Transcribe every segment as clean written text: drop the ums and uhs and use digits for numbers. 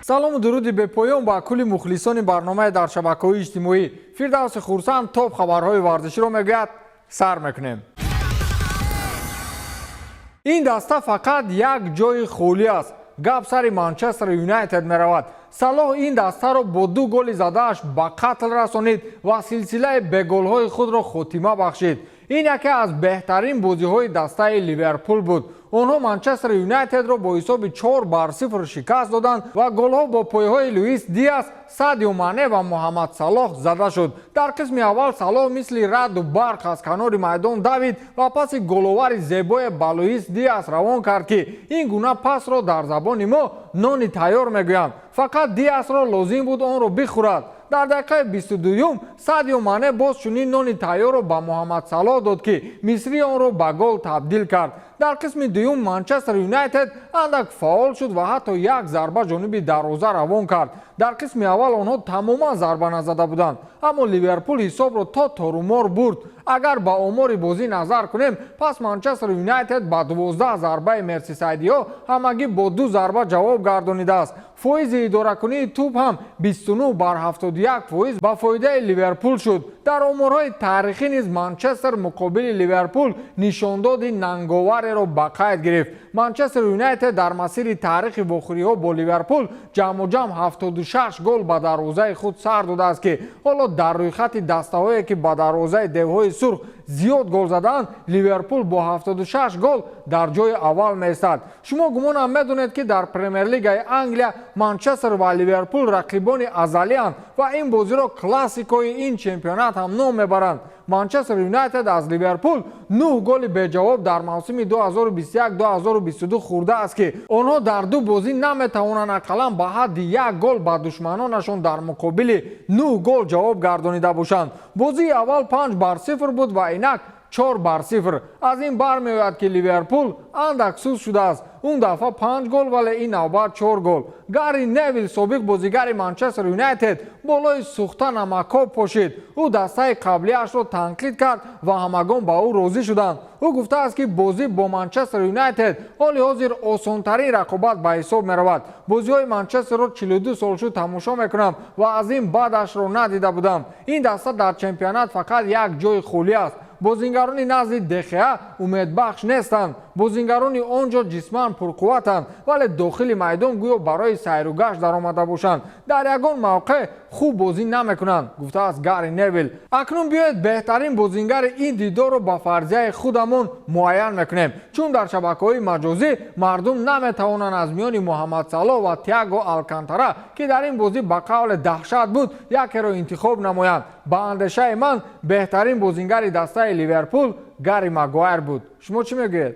Салому дуруди бепоён ба кулли мухлисони барномаи дар шабакаҳои иҷтимоӣ. Фирдавси Хурсанд топ хабарҳои варзиширо мегӯяд. Сар мекунем. Ин даста фақат як ҷои холӣ аст. Гап сари Манчестер Юнайтед меравад. Салоҳ ин дастаро бо ду голи задааш ба қатл расонид ва силсилаи беголҳои худро хотима бахшид. Ин яке аз беҳтарин бозиҳои дастаи Ливерпул буд. Онҳо Манчестер Юнайтедро бо ҳисоби 4-0 шикаст доданд ва голҳо бо пойҳои Луис Диас, Садио Мане ва Муҳаммад Салоҳ зада шуд. Дар қисми аввал Салоҳ мисли раъду барқ аз канори майдон давид ва паси головари зебое ба Луис Диас равон кард, ки ин гуна пасро дар забони мо нони тайёр мегӯянд. Фақат Диасро лозим буд онро бихӯрад. Дар дақиқаи 22-юм Садио Мане боз чунин нони тайёрро ба Муҳаммад Салоҳ дод, ки мисрӣ онро ба гол табдил кард. Дар қисми дуюм Манчестер Юнайтед андак фаъол шуд ва ҳатто як зарба ҷониби дарвоза равон кард. Дар қисми аввал онҳо тамоман зарба назада буданд, аммо Ливерпул ҳисобро то торумор бурд. Агар ба омори бозӣ назар кунем, пас Манчестер Юнайтед ба 12 зарбаи мерсисайдиҳо ҳамагӣ бо ду зарба ҷавоб гардонидааст. Фоизи идоракунии тӯб ҳам 29 бар 71% ба фоидаи Ливерпул шуд. Дар оморҳои таърихӣ низ Манчестер муқобили Ливерпул нишондоди нанговареро ба қайд гирифт. Манчестер Юнайтед дар масири таърихи вохӯриҳо бо Ливерпул ҷамъуҷамъ 76 гол ба дарвозаи худ сар додааст, ки ҳоло дар рӯйхати дастаҳое, ки ба дарвозаи девҳои сурх зиёд гол задаанд, Ливерпул бо 76 гол дар ҷои аввал меистад. Шумо гумонам медонед, ки дар Премер-лигаи Англия Манчестер ва Ливерпул рақибони азалианд ва ин бозиро классикои ин чемпионат ҳам ном мебаранд. Манчестер Юнайтед аз Ливерпул нӯҳ голи беҷавоб дар мавсими 2021-2022 хӯрдааст, ки онҳо дар ду бозӣ наметавонанд ақаллан ба ҳадди як гол ба душманонашон дар муқобили нӯҳ гол ҷавоб гардонида бошанд. Бозии аввал 5-0 буд ва инак 4-0. Аз ин бармеояд, ки Ливерпул андак суст шудааст. Он дафъа панҷ гол, вале ин навбат чор гол. Гарри Невил, собиқ бозигари Манчестер Юнайтед, болои сӯхта намакоб пошид. Ӯ дастаи қаблиашро танқид кард ва ҳамагон ба ӯ розӣ шуданд. Ӯ гуфтааст, ки бозӣ бо Манчестер Юнайтед ҳоли ҳозир осонтарин рақобат ба ҳисоб меравад. Бозиҳои Манчестерро 42 сол шуд тамошо мекунам ва аз ин баъдашро надида будам. Ин даста дар чемпионат фақат як ҷои холӣ аст. Бозингарони назди Де Хеа умедбахш нестанд. Бозингарони он ҷо ҷисман пурқувватанд, вале дохили майдон гӯё барои сайругашт даромада бошанд, дар ягон мавқеъ хуб бозӣ намекунанд, гуфтааст Гарри Невил. Акнун биёед, беҳтарин бозингари ин дидорро ба фарзияи худамон муайян мекунем, чун дар шабакаҳои маҷозӣ мардум наметавонанд аз миёни Муҳаммад Салоҳ ва Тиаго Алкантара, ки дар ин бозӣ ба қавле даҳшат буд, якеро интихоб намоянд. Ба андешаи ман, беҳтарин бозингари дастаи Ливерпул Гарри Магуайр буд. Шумо чӣ мегӯед?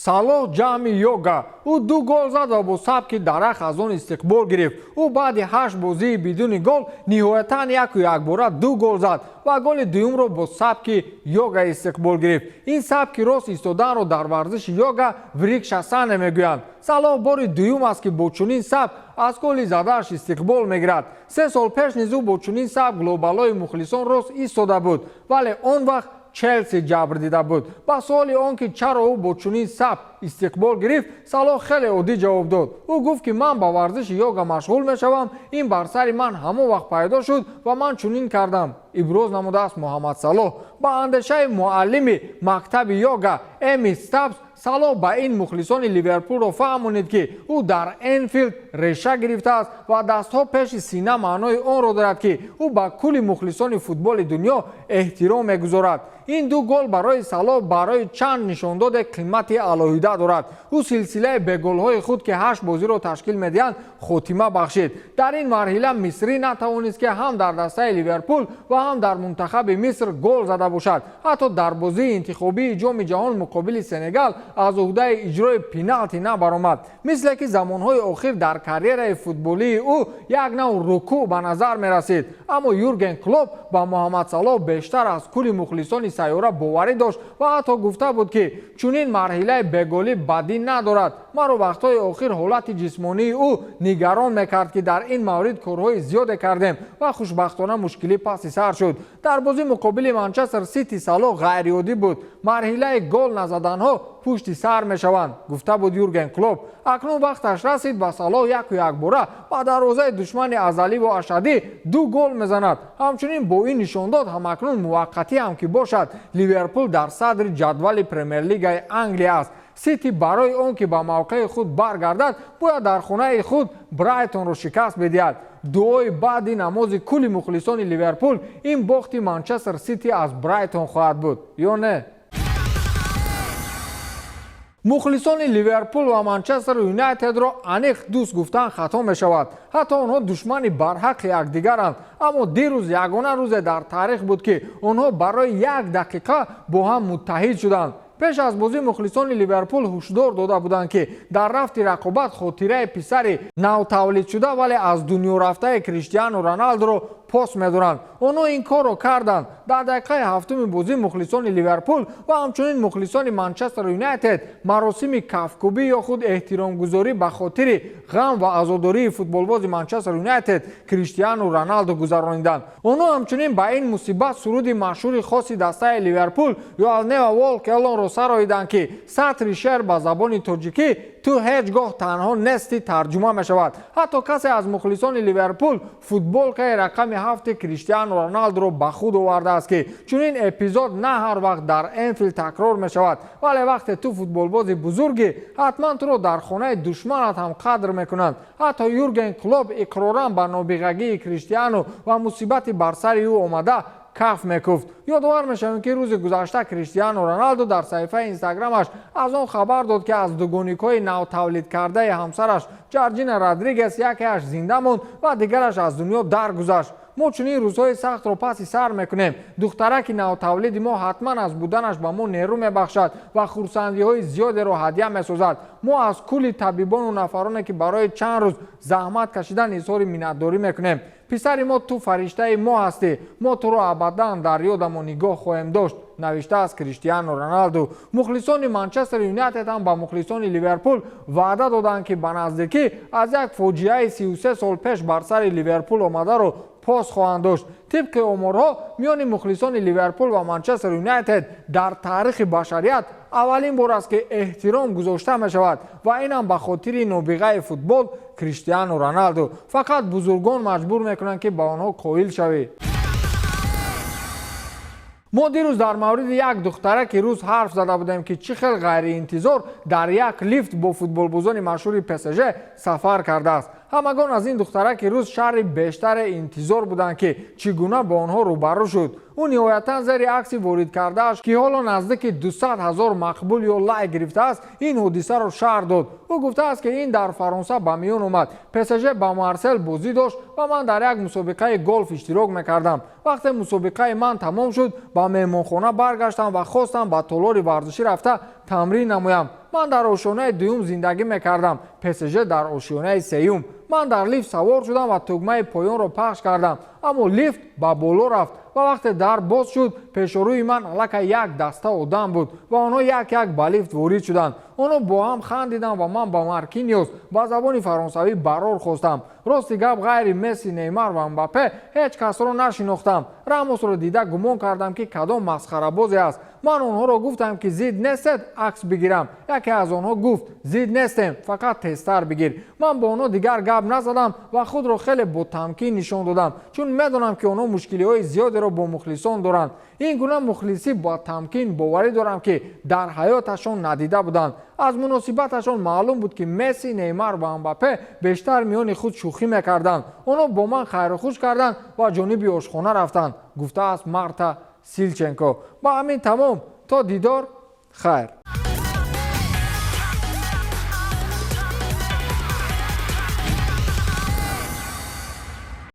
Салоҳ ҷамъи йога. Ӯ ду гол зад ва бо сабки дарахт аз он истиқбол гирифт. Ӯ баъди ҳашт бозии бидуни гол ниҳоятан яку якбора ду гол зад ва голи дуюмро бо сабки йога истиқбол гирифт. Ин сабки рост истоданро дар варзиши йога врикшасане мегӯянд. Салоҳ бори дуюм аст, ки бо чунин сабк аз голи задааш истиқбол мегирад. 3 сол пеш низ ӯ бо чунин сабк лобалои мухлисон рост истода буд, вале он вақт Челси ҷабр дида буд. Ба суоли он ки чаро ӯ бо чунин сабк истиқбол гирифт, Салоҳ хеле оддӣ ҷавоб дод. Ӯ гуфт, ки ман ба варзиши йога машғул мешавам, ин бар сари ман ҳамон вақт пайдо шуд ва ман чунин кардам, иброз намудааст Муҳаммад Салоҳ. Ба андешаи муаллими мактаби йога Эми Стабс, Салоҳ ба ин мухлисони Ливерпулро фаҳмонид, ки ӯ дар Энфилд реша гирифтааст ва дастҳо пеши сина маънои онро дорад, ки ӯ ба кулли мухлисони футболи дунё эҳтиром мегузорад. Ин ду гол барои Салоҳ барои чанд нишондоде қимати алоҳида дорад. Ӯ силсилаи беголҳои худ, ки ҳашт бозиро ташкил медиҳанд, хотима бахшид. Дар ин марҳила мисрӣ натавонист, ки ҳам дар дастаи Ливерпул ва ҳам дар мунтахаби Миср гол зада бошад. Ҳатто дар бозии интихобии Ҷоми Ҷаҳон муқобили Сенегал аз уҳдаи иҷрои пеналти набаромад. Мисле ки замонҳои охир дар карьераи футболии ӯ як нав рукӯъ ба назар мерасид. Аммо Юрген Клоп ба Муҳаммад Салоҳ бештар аз кулли мухлисони сайёра боварӣ дошт ва ҳатто гуфта буд, ки чунин марҳилаи беголӣ бадӣ надорад. Маро вақтҳои охир ҳолати ҷисмонии ӯ нигарон мекард, ки дар ин маврид корҳои зиёде кардем ва хушбахтона мушкилӣ паси сар шуд. Дар бозӣ муқобили Манчестер Сити Салоҳ ғайриоддӣ буд. Марҳилаи гол назаданҳо пушти сар мешаванд, гуфта буд Юрген Клоп. Акнун вақташ расид ва Салоҳ яку якбора ба дарвозаи душмани азаливу ашаддӣ ду гол мезанад. Ҳамчунин бо ин нишондод ҳамакнун муваққатӣ ҳам ки бошад, Ливерпул дар садри ҷадвали Премер-лигаи Англия аст. Сити барои он ки ба мавқеи худ баргардад, бояд дар хонаи худ Брайтонро шикаст бидиҳад. Дуои баъди намози кулли мухлисони Ливерпул ин бохти Манчестер Сити аз Брайтон хоҳад буд ё не? Мухлисони Ливерпул ва Манчестер Юнайтедро аниқ дӯст гуфтан хато мешавад. Ҳатто онҳо душмани барҳаққи якдигаранд, аммо дирӯз ягона рӯзе дар таърих буд, ки онҳо барои як дақиқа бо ҳам муттаҳид шуданд. Пеш аз бозӣ мухлисони Ливерпул ҳушдор дода буданд, ки дар рафти рақобат хотираи писари навтавлидшуда, вале аз дунё рафтаи Криштиану Роналдуро пос медоранд. Онҳо ин корро карданд. Дар дақиқаи ҳафтуми бозӣ мухлисони Ливерпул ва ҳамчунин мухлисони Манчестер Юнайтед маросими кафкӯбӣ ё худ эҳтиромгузорӣ ба хотири ғам ва азодории футболбози Манчестер Юнайтед Криштиану Роналду гузарониданд. Онҳо ҳамчунин ба ин мусибат суруди машҳури хоси дастаи Ливерпул You'll Never Walk Alone-ро сароиданд, ки сатри шеър ба забони тоҷикӣ «Ту ҳеҷ гоҳ танҳо нестӣ» тарҷума мешавад. Ҳатто касе аз мухлисони Ливерпул футболкаи рақами 7-и Криштиану Роналдуро ба худ овардааст, ки чунин эпизод на ҳар вақт дар Энфилд такрор мешавад. Вале вақте ту футболбози бузургӣ, ҳатман туро дар хонаи душманат ҳам қадр мекунанд. Ҳатто Юрген Клоп иқроран ба нобиғагии Криштиану ва мусибати бар сари ӯ омада каф мекуфт. Ёдовар мешавем, ки рӯзи гузашта Криштиану Роналду дар саҳифаи Инстаграмаш аз он хабар дод, ки аз дугоникҳои навтавлидкардаи ҳамсараш Ҷорҷина Родригес якеаш зинда монд ва дигараш аз дунё даргузашт. Мо чунин рӯзҳои сахтро паси сар мекунем. Духтараки навтавлиди мо ҳатман аз буданаш ба мо нерӯ мебахшад ва хурсандиҳои зиёдеро ҳадя месозад. Мо аз кулли табибону нафароне, ки барои чанд рӯз заҳмат кашидан, изҳори миннатдорӣ мекунем. Писари мо, ту фариштаи мо ҳастӣ. Мо туро абадан дар ёдамон нигоҳ хоҳем дошт, навиштааст Криштиану Роналду. Мухлисони Манчестер Юнайтед ҳам ба мухлисони Ливерпул ваъда доданд, ки ба наздикӣ аз як фоҷиаи 33 сол пеш бар сари Ливерпул омадаро пос хоҳанд дошт. Тибқи оморҳо, миёни мухлисони Ливерпул ва Манчестер Юнайтед дар таърихи башарият аввалин бор аст, ки эҳтиром гузошта мешавад, ва инам ба хотири нобиғаи футбол Криштиану Роналду. Фақат бузургон маҷбур мекунанд, ки ба онҳо қоил шавӣ. Мо дирӯз дар мавриди як духтараки рус ҳарф зада будем, ки чӣ хел ғайриинтизор дар як лифт бо футболбозони машҳури ПСЖ сафар кардааст. Ҳамагон аз ин духтараки рус шарҳи бештаре интизор буданд, ки чӣ гуна бо онҳо рӯбарӯ шуд. Ӯ ниҳоятан зери акси ворид кардааш, ки ҳоло наздики 200 ҳазор мақбул ё лайк гирифтааст, ин ҳодисаро шарҳ дод. Ӯ гуфтааст, ки ин дар Фаронса ба миён омад. ПСЖ ба Марсел бозӣ дошт ва ман дар як мусобиқаи голф иштирок мекардам. Вақте мусобиқаи ман тамом шуд, ба меҳмонхона баргаштам ва хостам ба толори варзишӣ рафта тамрин намоям. Ман дар ошёнаи дуюм зиндагӣ мекардам, ПСЖ дар ошёнаи сеюм. Ман дар лифт савор шудам ва тугмаи поёнро пахш кардам, аммо лифт ба боло рафт ва вақте дар боз шуд, пешорӯи ман аллакай як даста одам буд ва онҳо як як ба лифт ворид шуданд. Онҳо бо ҳам хандиданд ва ман ба Маркиниос ба забони фаронсавӣ барор хостам. Рости гап, ғайри Месси, Неймар ва Мбаппе ҳеҷ касро нашинохтам. Рамосро дида гумон кардам, ки кадом масхарабозе аст. Ман онҳоро гуфтам, ки зид нестед акс бигирам. Яке аз онҳо гуфт: «Зид нестем, фақат тезтар бигир». Ман бо онҳо дигар гап назадам ва худро хеле ботамкин нишон додам, чун медонам, ки онҳо мушкилиҳои зиёдеро бо мухлисон доранд. Ин гуна мухлисӣ ба тамкин боварӣ дорам, ки дар ҳаёташон надида буданд. Аз муносибаташон маълум буд, ки Месси, Неймар ва Мбаппе бештар миёни худ шӯхӣ мекарданд. Онҳо бо ман хайрухуш карданд ва ҷониби ошхона рафтанд, гуфтааст Марта Силченко. Ба ҳамин тамом. То дидор, хайр.